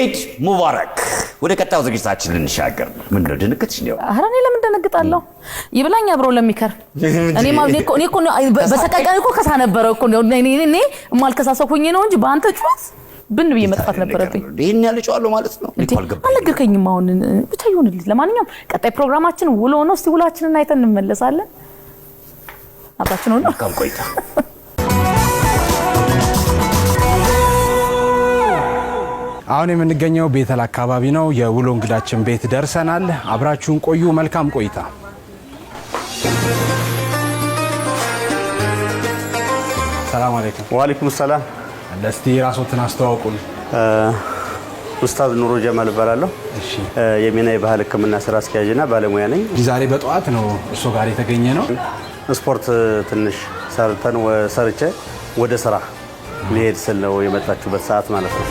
ኢድ ሙባረክ። ወደ ቀጣዩ ዝግጅታችን ልንሻገር ነው። ምንድን ነው ድንግጥሽ? እንዲያው ኧረ እኔ ለምን ደነግጣለሁ? ይብላኝ አብሮ ለሚከር። እኔማ እኔ እኮ በሰቀቀን እኮ ከሳ ነበረ እኮ። እኔ የማልከሳሰው ሆኜ ነው እንጂ በአንተ ጩኸት ብን ብዬ መጥፋት ነበረብኝ። ይህን ያህል እጮሃለሁ ማለት ነው? እኔ እኮ አልገባኝም። አልነገርከኝም። አሁን ብቻ ይሁንልኝ። ለማንኛውም ቀጣይ ፕሮግራማችን ውሎ ነው። እስቲ ውሏችንን አይተን እንመለሳለን። አብራችን ሁኑ። መልካም ቆይታ። አሁን የምንገኘው ቤተል አካባቢ ነው። የውሎ እንግዳችን ቤት ደርሰናል። አብራችሁን ቆዩ። መልካም ቆይታ። ሰላም አለይኩም። ወአለይኩም ሰላም። እስቲ ራስዎትን አስተዋውቁን። ኡስታዝ ኑሩ ጀማል እባላለሁ። እሺ። የሚና የባህል ሕክምና ስራ አስኪያጅና ባለሙያ ነኝ። ዛሬ በጠዋት ነው እርሶ ጋር የተገኘ ነው። ስፖርት ትንሽ ሰርተን ሰርቼ ወደ ስራ ሊሄድ ስል ነው የመጣችሁበት ሰዓት ማለት ነው።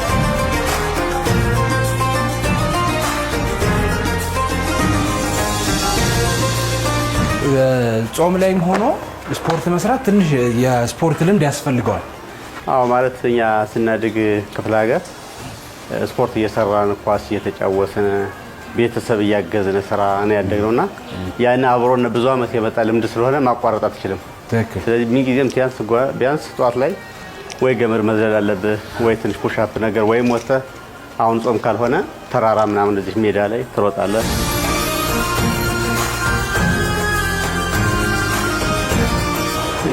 ጾም ላይም ሆኖ ስፖርት መስራት ትንሽ የስፖርት ልምድ ያስፈልገዋል። አዎ፣ ማለት እኛ ስናድግ ክፍለ ሀገር ስፖርት እየሰራን፣ ኳስ እየተጫወትን፣ ቤተሰብ እያገዝን ስራ ነው ያደግነውና ያን አብሮን ብዙ አመት የመጣ ልምድ ስለሆነ ማቋረጥ አትችልም። ትክክል። ስለዚህ ምን ጊዜም ቢያንስ ጠዋት ላይ ወይ ገመድ መዝለል አለብህ፣ ወይ ትንሽ push up ነገር፣ ወይም ወጥተህ አሁን ጾም ካልሆነ ተራራ ምናምን እንደዚህ ሜዳ ላይ ትሮጣለህ።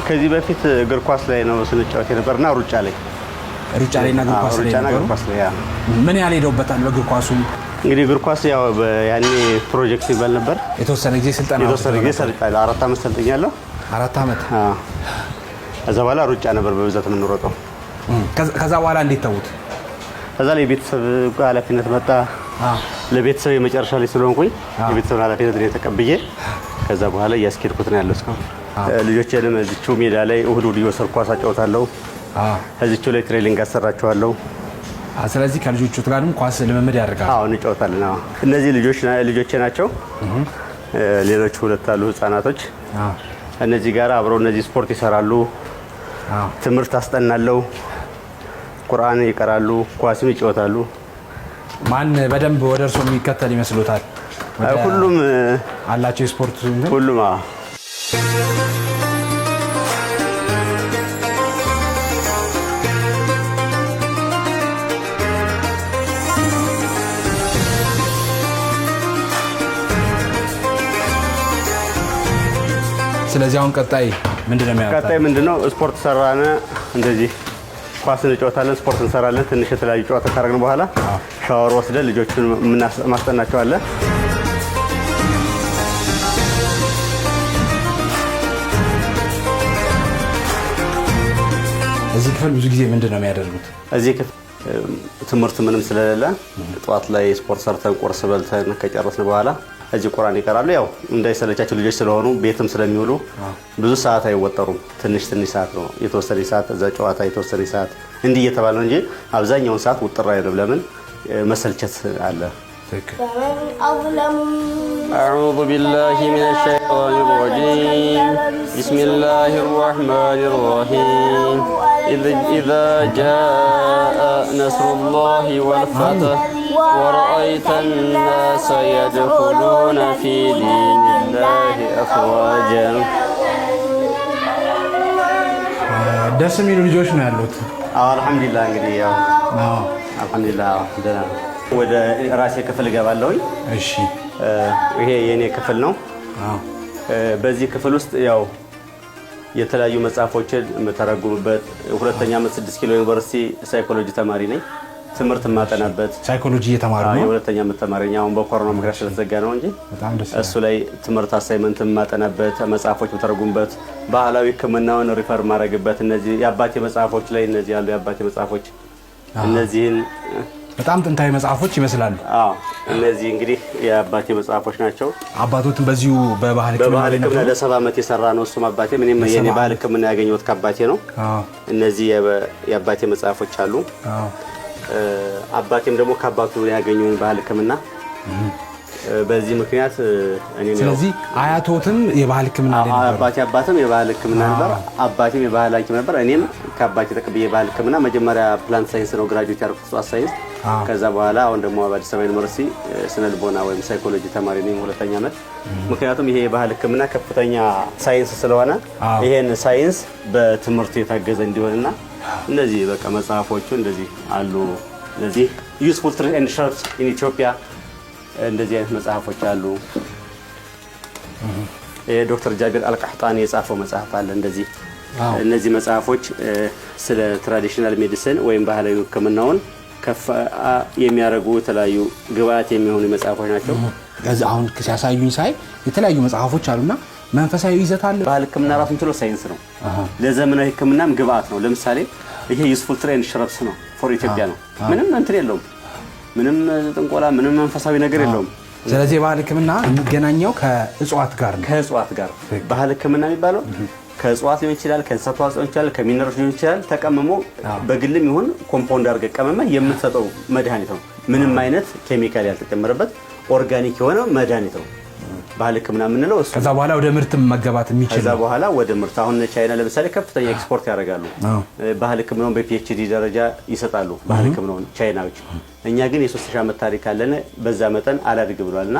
ከዚህ በፊት እግር ኳስ ላይ ነው ስንጫወት የነበርና ሩጫ ላይ። ሩጫ ላይና እግር ኳስ ላይ ሩጫና እግር ነበሩ። ኳስ ላይ፣ yeah። ምን ያህል ሄደውበታል? በእግር ኳሱ? እንግዲህ እግር ኳስ ያው ያኔ ፕሮጀክት ይባል ነበር። የተወሰነ ጊዜ ስልጠና የተወሰነ ጊዜ ሰልጥኛለሁ። 4 ዓመት ሰልጥኛለሁ። 4 ዓመት። አዎ። ከዛ በኋላ ሩጫ ነበር በብዛት የምንሮጠው። ከዛ በኋላ እንዴት ተዉት? ከዛ ላይ የቤተሰብ ኃላፊነት መጣ። ለቤተሰብ የመጨረሻ ላይ ስለሆንኩኝ የቤተሰብን ኃላፊነት እኔ ተቀብዬ ከዛ በኋላ እያስኬድኩት ነው ያለው እስካሁን። ልጆቼንም እዚችው ሜዳ ላይ እሁድ እሁድ እየወሰድኩ ኳስ አጫውታለሁ። እዚችው ላይ training አሰራቸዋለሁ። ስለዚህ ከልጆቹ ጋርም ኳስ ልምምድ ያደርጋል። አዎ፣ እንጫወታለን። አዎ፣ እነዚህ ልጆች ልጆቼ ናቸው። ሌሎች ሁለት አሉ ህጻናቶች። እነዚህ ጋር አብረው እነዚህ ስፖርት ይሰራሉ። ትምህርት አስጠናለሁ። ቁርአን ይቀራሉ፣ ኳስም ይጫወታሉ። ማን በደንብ ወደ እርሶ የሚከተል ይመስሎታል? ሁሉም። አላቸው የስፖርት እንትን? ሁሉም፣ አዎ። ስለዚህ አሁን ቀጣይ ምንድን ነው የሚያመጣው? ቀጣይ ምንድነው? ስፖርት ሰራነ፣ እንደዚህ ኳስ እንጫወታለን፣ ስፖርት እንሰራለን። ትንሽ የተለያዩ ጨዋታ ካደረግን በኋላ ሻወር ወስደን ልጆቹን ማስጠናቸዋለን። እዚህ ክፍል ብዙ ጊዜ ምንድን ነው የሚያደርጉት? እዚህ ክፍል ትምህርት ምንም ስለሌለ ጠዋት ላይ ስፖርት ሰርተን፣ ቁርስ በልተን ከጨረስን በኋላ እዚህ ቁርአን ይቀራሉ። ያው እንዳይሰለቻቸው ልጆች ስለሆኑ ቤትም ስለሚውሉ ብዙ ሰዓት አይወጠሩም። ትንሽ ትንሽ ሰዓት ነው፣ የተወሰነ ሰዓት እዛ ጨዋታ፣ የተወሰነ ሰዓት እንዲህ እየተባለ ነው እንጂ አብዛኛውን ሰዓት ውጥር አይልም። ለምን መሰልቸት አለ። ትክክል። أعوذ بالله من الشيطان الرجيم، بسم الله الرحمن الرحيم. إذا جاء نصر الله والفتح ورأيت الناس يدخلون في دين الله أفواجا. ደስ የሚሉ ልጆች ነው ያሉት። አዎ፣ አልሐምዱሊላህ፣ እንግዲህ ያው አልሐምዱሊላህ ደህና ነው። ወደ ራሴ ክፍል እገባለሁኝ። እሺ። ይሄ የኔ ክፍል ነው። በዚህ ክፍል ውስጥ ያው የተለያዩ መጽሐፎችን የምተረጉምበት፣ ሁለተኛ ዓመት 6 ኪሎ ዩኒቨርሲቲ ሳይኮሎጂ ተማሪ ነኝ። ትምህርት የማጠናበት። ሳይኮሎጂ እየተማሩ ነው። የሁለተኛ ዓመት ተማሪ ነኝ። አሁን በኮሮና ምክንያት ስለተዘጋ ነው እንጂ በጣም ደስ ይላል። እሱ ላይ ትምህርት assignment የማጠናበት፣ መጽሐፎች የምተረጉምበት፣ ባህላዊ ሕክምናውን refer ማድረግበት፣ እነዚህ የአባቴ መጽሐፎች ላይ እነዚህ ያሉ የአባቴ መጽሐፎች እነዚህን በጣም ጥንታዊ መጽሐፎች ይመስላሉ። አዎ፣ እነዚህ እንግዲህ የአባቴ መጽሐፎች ናቸው። አባቶትን በዚሁ በባህል ሕክምና በባህል ላይ ሕክምና ነበሩ? ለ70 ዓመት የሰራ ነው። እሱም አባቴ እኔም የኔ ባህል ሕክምና ያገኘሁት ከአባቴ ነው። እነዚህ የአባቴ መጽሐፎች አሉ። አባቴም ደግሞ ከአባቱ ያገኘውን ባህል ሕክምና በዚህ ምክንያት እኔ ስለዚህ አያቶትም የባህል ሕክምና ላይ ነበሩ። አባቴ አባትም የባህል ሕክምና ነበር። አባቴም የባህል ሐኪም ነበር። እኔም ከአባቴ ተቀብዬ የባህል ሕክምና መጀመሪያ plant science ነው graduate ያደረኩት እጽዋት ሳይንስ። ከዛ በኋላ አሁን ደግሞ በአዲስ አበባ ዩኒቨርሲቲ ስነ ልቦና ወይም ሳይኮሎጂ ተማሪ ነኝ፣ ሁለተኛ ዓመት። ምክንያቱም ይሄ የባህል ሕክምና ከፍተኛ ሳይንስ ስለሆነ ይሄን ሳይንስ በትምህርት የታገዘ እንዲሆንና እነዚህ በቃ መጽሐፎቹ እንደዚህ አሉ። እነዚህ useful tree and shrubs in Ethiopia እንደዚህ አይነት መጽሐፎች አሉ። ዶክተር ጃቢር አልቃሕጣኒ የጻፈው መጽሐፍ አለ። እንደዚህ እነዚህ መጽሐፎች ስለ traditional medicine ወይም ባህላዊ ሕክምናውን ከፍ የሚያደርጉ የተለያዩ ግብአት የሚሆኑ መጽሐፎች ናቸው። አሁን ሲያሳዩኝ ሳይ የተለያዩ መጽሐፎች አሉና መንፈሳዊ ይዘት አለ። ባህል ሕክምና ራሱን ችሎ ሳይንስ ነው። ለዘመናዊ ሕክምናም ግብአት ነው። ለምሳሌ ይሄ useful tree and shrubs ነው for Ethiopia ነው። ምንም እንትን የለውም። ምንም ጥንቆላ፣ ምንም መንፈሳዊ ነገር የለውም። ስለዚህ የባህል ሕክምና የሚገናኘው ከእጽዋት ጋር ነው። ከእጽዋት ጋር ባህል ሕክምና የሚባለው ከእጽዋት ሊሆን ይችላል፣ ከእንስሳት ተዋጽኦ ሊሆን ይችላል፣ ከሚነሮች ሊሆን ይችላል። ተቀምሞ በግልም ይሁን compound አድርገህ ቀመመህ የምትሰጠው መድኃኒት ነው። ምንም አይነት ኬሚካል ያልተጨመረበት organic የሆነ መድኃኒት ነው ባህል ሕክምና የምንለው እሱ። ከዛ በኋላ ወደ ምርት መገባት የሚችል ከዛ በኋላ ወደ ምርት አሁን ቻይና ለምሳሌ ከፍተኛ ኤክስፖርት ያደርጋሉ። ባህል ሕክምናውን በ PhD ደረጃ ይሰጣሉ። ባህል ሕክምናውን ቻይናዎች። እኛ ግን የ3000 ዓመት ታሪክ አለን። በዛ መጠን አላድግ ብሏልና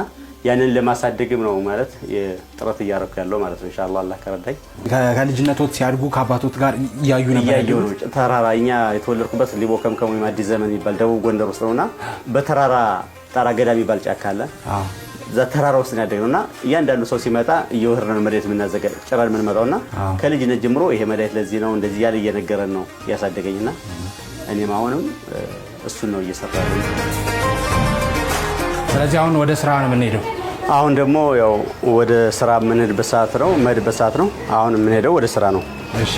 ያንን ለማሳደግም ነው ማለት ጥረት እያደረኩ ያለው ማለት ነው። ኢንሻአላህ አላህ ከረዳኝ። ከልጅነቶት ሲያድጉ ከአባቶት ጋር እያዩ ነበር እያየሁ ነው። ተራራ እኛ የተወለድኩበት ሊቦ ከምከም ወይም አዲስ ዘመን የሚባል ደቡብ ጎንደር ውስጥ ነውና በተራራ ጣራ ገዳ የሚባል ጫካ አለ። እዛ ተራራ ውስጥ ነው ያደግነው እና እያንዳንዱ ሰው ሲመጣ እየወረድን መድኃኒት የምናዘጋጅ ጭራን የምንመጣውና ከልጅነት ጀምሮ ይሄ መድኃኒት ለዚህ ነው እንደዚህ እያለ እየነገረን ነው ያሳደገኝና እኔም አሁንም እሱን ነው እየሰራ ያለሁት። ስለዚህ አሁን ወደ ስራ ነው የምንሄደው። አሁን ደግሞ ያው ወደ ስራ የምንሄድበት ሰዓት ነው፣ የምሄድበት ሰዓት ነው። አሁን የምንሄደው ወደ ስራ ነው። እሺ።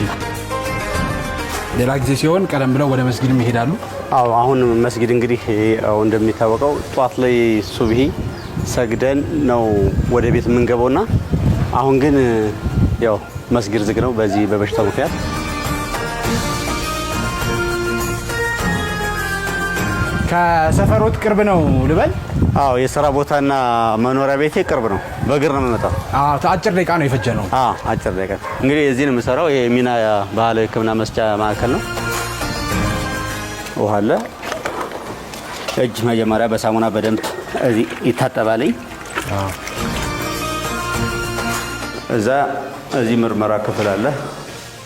ሌላ ጊዜ ሲሆን ቀደም ብለው ወደ መስጊድም ይሄዳሉ። አዎ፣ አሁን መስጊድ እንግዲህ ያው እንደሚታወቀው ጧት ላይ ሱብሂ ሰግደን ነው ወደ ቤት የምንገባውና አሁን ግን ያው መስጊድ ዝግ ነው በዚህ በበሽታው ምክንያት። ከሰፈሮት ቅርብ ነው ልበል? አዎ፣ የስራ ቦታና መኖሪያ ቤቴ ቅርብ ነው። በእግር ነው የምመጣው። አዎ፣ አጭር ደቂቃ ነው የፈጀ ነው። አዎ፣ አጭር ደቂቃ። እንግዲህ እዚህ ነው የምሰራው። ይሄ ሚና ባህላዊ ሕክምና መስጫ ማዕከል ነው። ውሃ አለ። እጅ መጀመሪያ በሳሙና በደንብ እዚህ ይታጠባልኝ። እዛ እዚህ ምርመራ ክፍል አለ።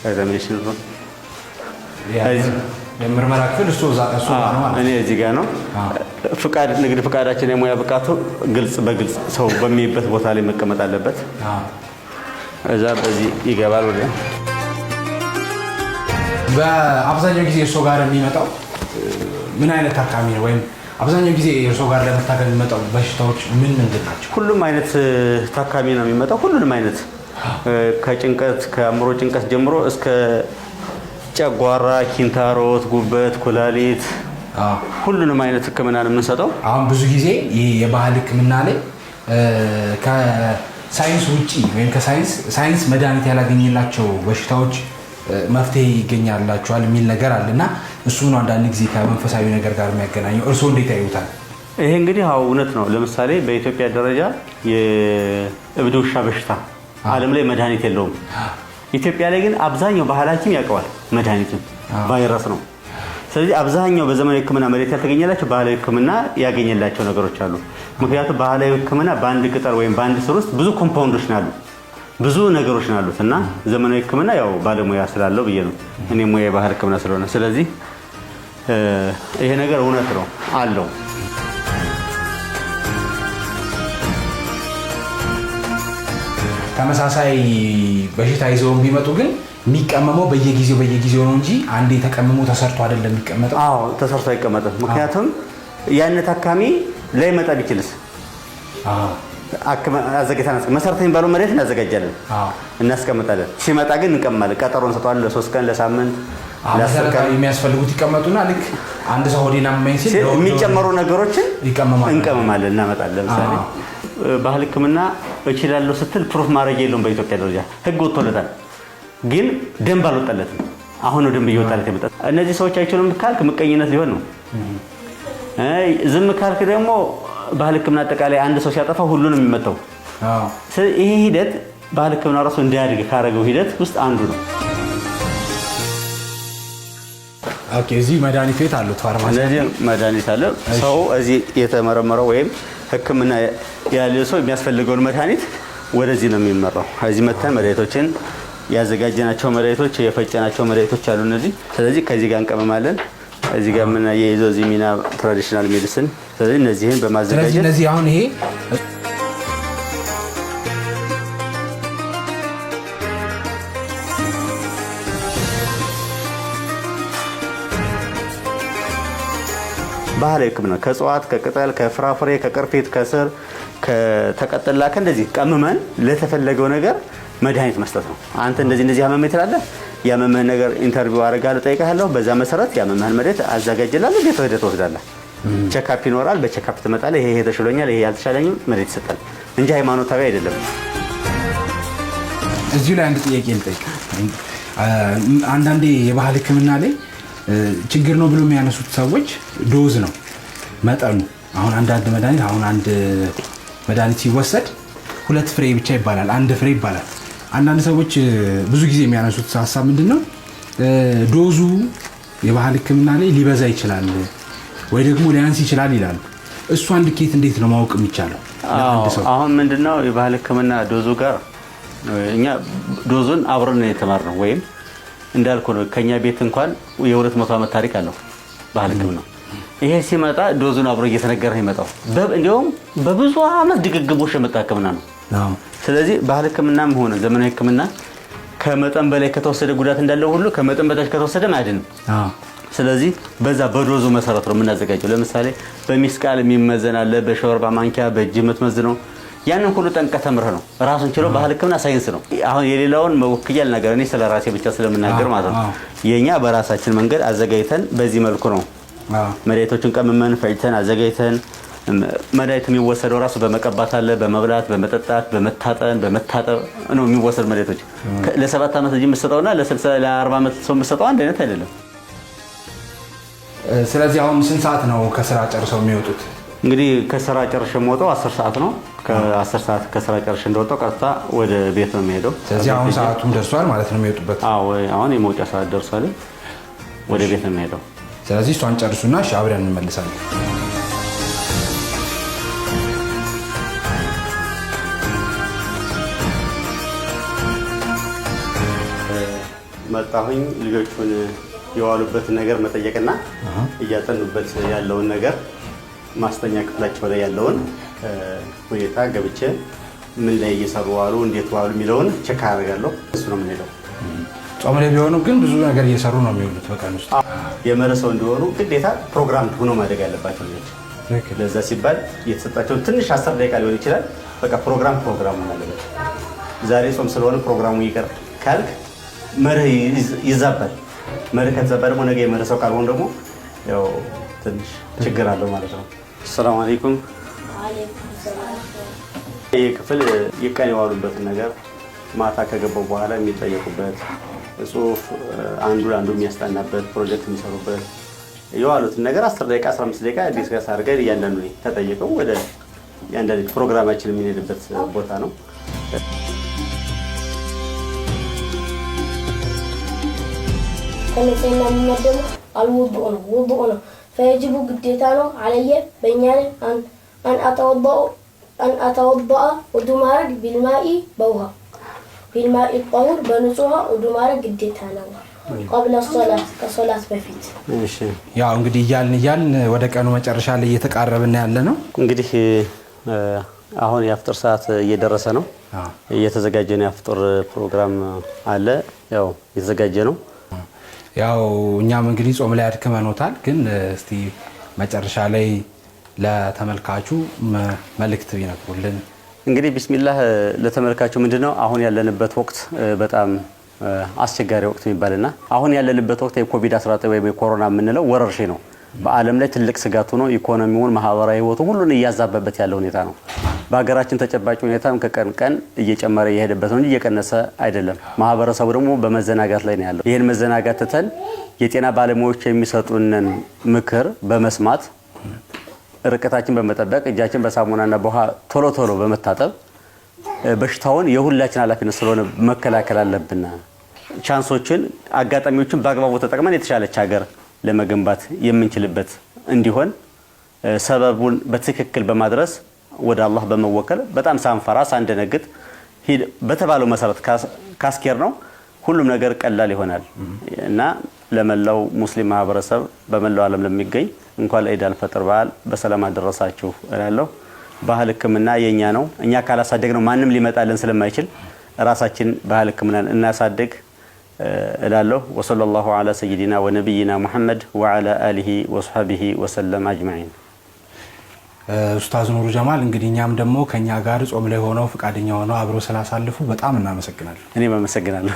Examination room። የምርመራ ክፍል እሱ እዛ እሱ ጋር ነው ማለት እኔ እዚህ ጋር ነው። ፍቃድ ንግድ ፍቃዳችን የሙያ ብቃቱ ግልጽ በግልጽ ሰው በሚይበት ቦታ ላይ መቀመጥ አለበት። እዛ በዚህ ይገባል ወደ በአብዛኛው ጊዜ እርሶ ጋር የሚመጣው ምን አይነት ታካሚ ነው? ወይም አብዛኛው ጊዜ እርሶ ጋር ለመታከም የሚመጣው በሽታዎች ምን ምንድን ናቸው? ሁሉም አይነት ታካሚ ነው የሚመጣው። ሁሉንም አይነት ከጭንቀት ከአእምሮ ጭንቀት ጀምሮ እስከ ጨጓራ፣ ኪንታሮት፣ ጉበት፣ ኩላሊት ሁሉንም አይነት ሕክምና ነው የምንሰጠው። አሁን ብዙ ጊዜ ይህ የባህል ሕክምና ላይ ከሳይንስ ውጪ ወይም ከሳይንስ ሳይንስ መድኃኒት ያላገኘላቸው በሽታዎች መፍትሄ ይገኛላቸዋል የሚል ነገር አለ እና እሱ ነው አንዳንድ ጊዜ ከመንፈሳዊ ነገር ጋር የሚያገናኘው። እርስዎ እንዴት ያዩታል? ይሄ እንግዲህ አዎ እውነት ነው። ለምሳሌ በኢትዮጵያ ደረጃ የእብድ ውሻ በሽታ ዓለም ላይ መድኃኒት የለውም። ኢትዮጵያ ላይ ግን አብዛኛው ባህል ሐኪም ያውቀዋል መድኃኒቱን፣ ቫይረስ ነው። ስለዚህ አብዛኛው በዘመናዊ ሕክምና መድኃኒት ያልተገኘላቸው ባህላዊ ሕክምና ያገኘላቸው ነገሮች አሉ። ምክንያቱም ባህላዊ ሕክምና በአንድ ቅጠል ወይም በአንድ ስር ውስጥ ብዙ compound ኦች አሉ፣ ብዙ ነገሮች አሉት እና ዘመናዊ ሕክምና ያው ባለሙያ ስላለው ብዬ ነው እኔ ሙያ የባህል ሕክምና ስለሆነ፣ ስለዚህ ይሄ ነገር እውነት ነው አለው። ተመሳሳይ በሽታ ይዘው ቢመጡ ግን የሚቀመመው በየጊዜው በየጊዜው ነው እንጂ አንዴ ተቀምሞ ተሰርቶ አይደለም የሚቀመጠው። አዎ፣ ተሰርቶ አይቀመጥም። ምክንያቱም ያን ታካሚ ላይመጣ ቢችልስ አዘጋጅተን መሰረታዊ የሚባለው መድኃኒት እናዘጋጃለን፣ እናስቀምጣለን። ሲመጣ ግን እንቀምማለን። ቀጠሮ እንሰጠዋለን ለ3 ቀን፣ ለሳምንት፣ ለ10 ቀን። መሰረታዊ የሚያስፈልጉት ይቀመጡና ልክ አንድ ሰው ሆዴን አመመኝ ሲል የሚጨመሩ ነገሮችን ይቀመማል። እንቀምማለን፣ እናመጣለን። ለምሳሌ ባህል ሕክምና እችላለሁ ስትል proof ማድረግ የለውም። በኢትዮጵያ ደረጃ ሕግ ወጥቶለታል፣ ግን ደንብ አልወጣለትም። አሁን ነው ደንብ እየወጣለት የመጣ። እነዚህ ሰዎች አይችሉም ካልክ ምቀኝነት ሊሆን ነው። ዝም ካልክ ደግሞ ባህል ሕክምና አጠቃላይ አንድ ሰው ሲያጠፋ ሁሉንም የሚመታው። ይሄ ሂደት ባህል ሕክምና ራሱ እንዲያድግ ካደረገው ሂደት ውስጥ አንዱ ነው። Okay፣ እዚህ መድኃኒት ቤት አሉት ፋርማሲ። እነዚህ መድኃኒት አለ። ሰው እዚህ የተመረመረው ወይም ሕክምና ያለ ሰው የሚያስፈልገውን መድኃኒት ወደዚህ ነው የሚመራው። እዚህ መተን መድኃኒቶችን ያዘጋጀናቸው መድኃኒቶች የፈጨናቸው መድኃኒቶች አሉ እነዚህ። ስለዚህ ከዚህ ጋር እንቀመማለን። እዚህ ጋር የምናያይዘው እዚህ ሚና traditional medicine። ስለዚህ እነዚህን በማዘጋጀት ስለዚህ እነዚህ አሁን ይሄ ባህላዊ ሕክምና ከእጽዋት፣ ከቅጠል፣ ከፍራፍሬ፣ ከቅርፊት፣ ከስር፣ ከተቀጥላ ከእንደዚህ ቀምመን ለተፈለገው ነገር መድኃኒት መስጠት ነው። አንተ እንደዚህ እንደዚህ ያመመኝ ትላለህ። ያመመህን ነገር interview አደርጋለሁ፣ እጠይቅሃለሁ። በዛ መሰረት ያመመህን መድኃኒት አዘጋጅልሃለሁ። ቤት ሄደህ ትወስዳለህ። Checkup ይኖራል። በ checkup ትመጣለህ። ይሄ ተሽሎኛል፣ ይሄ ያልተሻለኝም መድኃኒት ይሰጣል እንጂ ሃይማኖታዊ አይደለም። እዚሁ ላይ አንድ ጥያቄ ልጠይቅ። አንዳንዴ የባህል ሕክምና ላይ ችግር ነው ብሎ የሚያነሱት ሰዎች dose ነው መጠኑ። አሁን አንዳንድ መድኃኒት አሁን አንድ መድኃኒት ሲወሰድ 2 ፍሬ ብቻ ይባላል፣ 1 ፍሬ ይባላል። አንዳንድ ሰዎች ብዙ ጊዜ የሚያነሱት ሀሳብ ምንድነው? dose ኡ የባህል ሕክምና ላይ ሊበዛ ይችላል ወይ ደግሞ ሊያንስ ይችላል ይላሉ። እሷን ልኬት እንዴት ነው ማወቅ የሚቻለው? አሁን ምንድነው የባህል ሕክምና dose ኡ ጋር እኛ dose ኡን አብረን ነው የተማርነው ወይም እንዳልኩ ነው። ከኛ ቤት እንኳን የ200 ዓመት ታሪክ አለው ባህል ሕክምና። ይሄ ሲመጣ dose ኡን አብሮ እየተነገረ ነው የመጣው። እንዲያውም በብዙ ዓመት ድግግሞሽ የመጣ ሕክምና ነው። ስለዚህ ባህል ሕክምናም ሆነ ዘመናዊ ሕክምና ከመጠን በላይ ከተወሰደ ጉዳት እንዳለው ሁሉ ከመጠን በታች ከተወሰደ አያድንም። ስለዚህ በዛ በ dose ኡ መሰረት ነው የምናዘጋጀው። ለምሳሌ በሚስቃል የሚመዘን አለ፣ በሾርባ ማንኪያ በእጅ የምትመዝነው ያንን ሁሉ ጠንቅቀህ ተምረህ ነው። ራሱን ችሎ ባህል ሕክምና ሳይንስ ነው። አሁን የሌላውን መወክያ አልናገር፣ እኔ ስለ ራሴ ብቻ ስለምናገር ማለት ነው። የኛ በራሳችን መንገድ አዘጋጅተን በዚህ መልኩ ነው መድኃኒቶችን ቀምመን ፈጭተን አዘጋጅተን። መድኃኒት የሚወሰደው ራሱ በመቀባት አለ፣ በመብላት፣ በመጠጣት፣ በመታጠን፣ በመታጠብ ነው የሚወሰዱ መድኃኒቶች። ለ7 ዓመት ልጅ የምትሰጠውና ለ60 ለ40 ዓመት ሰው የምትሰጠው አንድ አይነት አይደለም። ስለዚህ አሁን ስንት ሰዓት ነው ከስራ ጨርሰው የሚወጡት? እንግዲህ ከስራ ጨርሼ የምወጣው 10 ሰዓት ነው። ከ10 ሰዓት ከስራ ጨርሼ እንደወጣው ቀጥታ ወደ ቤት ነው የምሄደው። ስለዚህ አሁን ሰዓቱም ደርሷል ማለት ነው የሚወጡበት? አዎ፣ አሁን የመውጫ ሰዓት ደርሷል። ወደ ቤት ነው የምሄደው። ስለዚህ እሷን ጨርሱና እሺ አብረን እንመልሳለን። መጣሁኝ ልጆቹን የዋሉበትን ነገር መጠየቅና እያጠኑበት ያለውን ነገር ማስጠኛ ክፍላቸው ላይ ያለውን ሁኔታ ገብቼ ምን ላይ እየሰሩ ዋሉ፣ እንዴት ዋሉ የሚለውን check አደርጋለሁ። እሱ ነው የምንሄደው። ጾም ላይ ቢሆኑ ግን ብዙ ነገር እየሰሩ ነው የሚውሉት በቀን ውስጥ። የመረሰው እንዲሆኑ ግዴታ ፕሮግራም ሆኖ ማደግ ያለባቸው ልጆች። ለዛ ሲባል የተሰጣቸው ትንሽ 10 ደቂቃ ሊሆን ይችላል። በቃ ፕሮግራም መሆን አለበት። ዛሬ ጾም ስለሆነ ፕሮግራሙ ይቀር ካልክ መርህ ይዛባል። መርህ ከተዛባ ደግሞ ነገ የመረሰው ካልሆነ ደግሞ ያው ትንሽ ችግር አለው ማለት ነው። ሰላም አለይኩም። ወአለይኩም ሰላም። ይህ ክፍል የቀን የዋሉበትን ነገር ማታ ከገባው በኋላ የሚጠየቁበት ጽሁፍ አንዱ ለአንዱ የሚያስጠናበት ፕሮጀክት የሚሰሩበት የዋሉትን ነገር 10 ደቂቃ 15 ደቂቃ discuss አድርገን እያንዳንዱ ተጠይቀው ወደ እያንዳንዱ ፕሮግራማችን የምንሄድበት ቦታ ነው። ከንጽህና የሚመደበው አልውዱእ ነው። ውዱእ ነው። ፈየጅቡ ግዴታ ነው አለየ በእኛ ላይ አን አተወዳአ ውዱእ ማድረግ ቢልማኢ በውሃ ቢልማኢ ጠሁር በንጹህ ውሃ ውዱእ ማድረግ ግዴታ ነው። ቀብለ ሶላት ከሶላት በፊት። እሺ ያው እንግዲህ እያልን ወደ ቀኑ መጨረሻ ላይ እየተቃረብን ያለ ነው። እንግዲህ አሁን የአፍጥር ሰዓት እየደረሰ ነው። እየተዘጋጀ ነው። የአፍጥር ፕሮግራም አለ። ያው እየተዘጋጀ ነው። ያው እኛም እንግዲህ ጾም ላይ አድክመኖታል፣ ግን እስቲ መጨረሻ ላይ ለተመልካቹ መልእክት ቢነግሩልን። እንግዲህ ቢስሚላህ ለተመልካቹ ምንድነው አሁን ያለንበት ወቅት በጣም አስቸጋሪ ወቅት የሚባልና አሁን ያለንበት ወቅት የኮቪድ-19 ወይም የኮሮና የምንለው ወረርሽኝ ነው። በዓለም ላይ ትልቅ ስጋት ሆኖ ኢኮኖሚውን፣ ማህበራዊ ህይወቱ ሁሉን እያዛበበት ያለ ሁኔታ ነው። በሀገራችን ተጨባጭ ሁኔታም ከቀን ቀን እየጨመረ እየሄደበት ነው እንጂ እየቀነሰ አይደለም። ማህበረሰቡ ደግሞ በመዘናጋት ላይ ነው ያለው። ይሄን መዘናጋት ትተን የጤና ባለሙያዎች የሚሰጡንን ምክር በመስማት ርቀታችን በመጠበቅ፣ እጃችን በሳሙናና በውሃ ቶሎ ቶሎ በመታጠብ በሽታውን የሁላችን ኃላፊነት ስለሆነ መከላከል አለብን። Chance ኦችን፣ አጋጣሚዎችን በአግባቡ ተጠቅመን የተሻለች ሀገር ለመገንባት የምንችልበት እንዲሆን ሰበቡን በትክክል በማድረስ፣ ወደ አላህ በመወከል፣ በጣም ሳንፈራ ሳንደነግጥ ሂድ በተባለው መሰረት ካስኬድነው ሁሉም ነገር ቀላል ይሆናል። እና ለመላው ሙስሊም ማህበረሰብ በመላው ዓለም ለሚገኝ እንኳን ለኢድ አልፈጥር በዓል በሰላም አደረሳችሁ እላለሁ። ባህል ሕክምና የኛ ነው። እኛ ካላሳደግነው ማንም ሊመጣልን ስለማይችል ራሳችን ባህል ሕክምናን እናሳድግ እላለሁ። وصلى الله على سيدنا ونبينا محمد وعلى آله وصحبه وسلم أجمعين። ኡስታዝ ኑሩ ጀማል፣ እንግዲህ እኛም ደግሞ ከኛ ጋር ጾም ላይ ሆነው ፈቃደኛ ሆነው አብረው ስላሳልፉ በጣም እናመሰግናለን። እኔም አመሰግናለሁ።